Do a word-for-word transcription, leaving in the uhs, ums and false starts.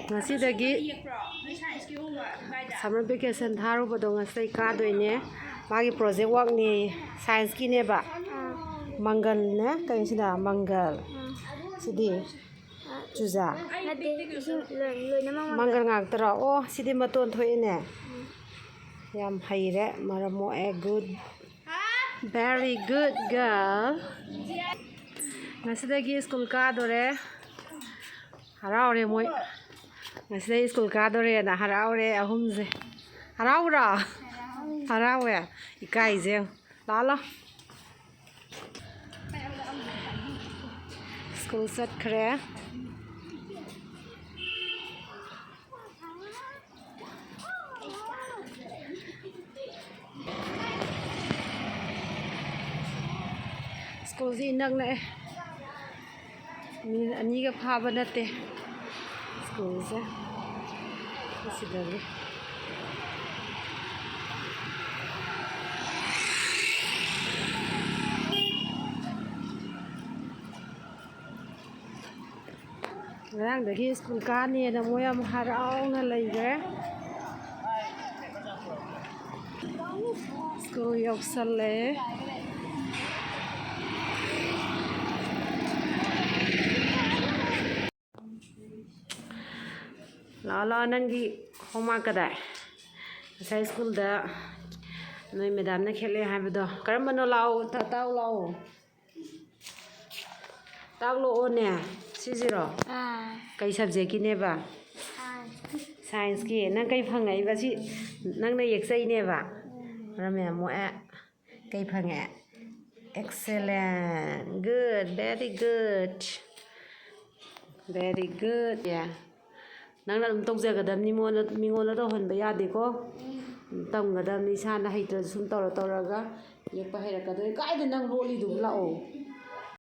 ꯉꯁꯤꯗꯒꯤ summer vacation ꯊꯥꯔꯨꯕꯗꯣ ꯉꯁꯤ ꯀꯥꯗꯣꯏꯅꯦ꯫ ꯃꯥꯒꯤ project workꯅꯦ, scienceꯀꯤꯅꯦꯕ꯫ ꯃꯪꯒꯜꯅꯦ, ꯀꯩꯅꯣꯁꯤꯅ ꯃꯪꯒꯜ꯫ ꯁꯤꯗꯤ ꯆꯨꯖꯥꯛ꯫ ꯅꯠꯇꯦ, ꯏꯁꯤꯡ ꯂꯣꯏ-, ꯂꯣꯏꯅꯃꯛ ꯃꯪꯒꯜ ꯉꯥꯛꯇꯔꯣ? ꯑꯣ, ꯁꯤꯗꯤ ꯃꯇꯣꯟ ꯊꯣꯛꯑꯦꯅꯦ꯫ ꯌꯥꯝ ꯍꯩꯔꯦ, ꯃꯔꯝ ꯃꯣꯛꯑꯦ, good, very good girl꯫ ꯉꯁꯤꯗꯒꯤ school ꯀꯥꯗꯣꯔꯦ꯫ ꯍꯔꯥꯎꯔꯦ ꯃꯣꯏ꯫ ꯉꯁꯤꯗꯒꯤ school ꯀꯥꯗꯣꯔꯦꯅ ꯍꯔꯥꯎꯔꯦ ꯑꯍꯨꯝꯁꯦ꯫ ꯍꯔꯥꯎꯕ꯭ꯔꯣ? ꯍꯔꯥꯎꯋꯦ꯫ ꯏꯀꯥꯏꯁꯦ ꯌꯦꯡꯉꯨ꯫ ꯂꯥꯛꯑꯣ, ꯂꯥꯛꯑꯣ꯫ School ꯆꯠꯈ꯭ꯔꯦ꯫ Schoolꯁꯤ ꯏꯅꯛ ꯅꯛꯑꯦ꯫ Minute ꯑꯅꯤꯒ ꯐꯥꯕ ꯅꯠꯇꯦ schoolꯁꯦ꯫ ꯑꯁꯤꯗꯒꯤ꯫ ꯉꯔꯥꯡꯗꯒꯤ school ꯀꯥꯅꯤꯅ ꯃꯣꯏ ꯌꯥꯝ ꯍꯔꯥꯎꯅ ꯂꯩꯈ꯭ꯔꯦ꯫ School ꯌꯧꯁꯜꯂꯦ꯫ ꯂꯥꯛꯑꯣ, ꯂꯥꯛꯑꯣ, ꯅꯪꯒꯤ homework ꯀꯗꯥꯏ? ꯉꯁꯥꯏ schoolꯗ ꯅꯣꯏ madamꯅ ꯈꯦꯠꯂꯦ ꯍꯥꯏꯕꯗꯣ ꯀꯔꯝꯕꯅꯣ? ꯂꯥꯛꯑꯣ, ꯇ-, ꯇꯥꯎ ꯂꯥꯛꯑꯣ꯫ ꯇꯥꯛꯂꯛꯑꯣꯅꯦ꯫ ꯁꯤꯁꯤꯔꯣ? ꯑꯥ꯫ ꯀꯩ subjectꯀꯤꯅꯦꯕ? Science꯫ Scienceꯀꯤ꯫ ꯅꯪ ꯀꯩ ꯐꯪꯉꯛꯏꯕ? ꯁꯤ ꯅꯪꯅ ꯌꯦꯛꯆꯩꯅꯦꯕ? ꯎꯝ꯫ ꯃꯔꯝ ꯌꯥꯝ ꯃꯣꯛꯑꯦ꯫ ꯀꯩ ꯐꯪꯉꯦ? Excellent, good, very good, very good꯫ ꯅꯪꯅ ꯑꯗꯨꯝ ꯇꯧꯖꯒꯗꯕꯅꯤ, ꯃꯤꯉꯣꯟꯗ, ꯃꯤꯉꯣꯟꯗ ꯇꯧꯍꯟꯕ ꯌꯥꯗꯦꯀꯣ꯫ ꯇꯝꯒꯗꯕꯅꯤ, ꯏꯁꯥꯅ ꯍꯩꯇ꯭ꯔꯁꯨ ꯁꯨꯝ ꯇꯧꯔ ꯇꯧꯔꯒ ꯌꯦꯛꯄ ꯍꯩꯔꯛꯀꯗꯣꯏꯅꯤ꯫ ꯀꯥꯏꯗ ꯅꯪ ꯂꯣꯠꯂꯤꯗꯨꯕꯨ? ꯂꯥꯛꯑꯣ꯫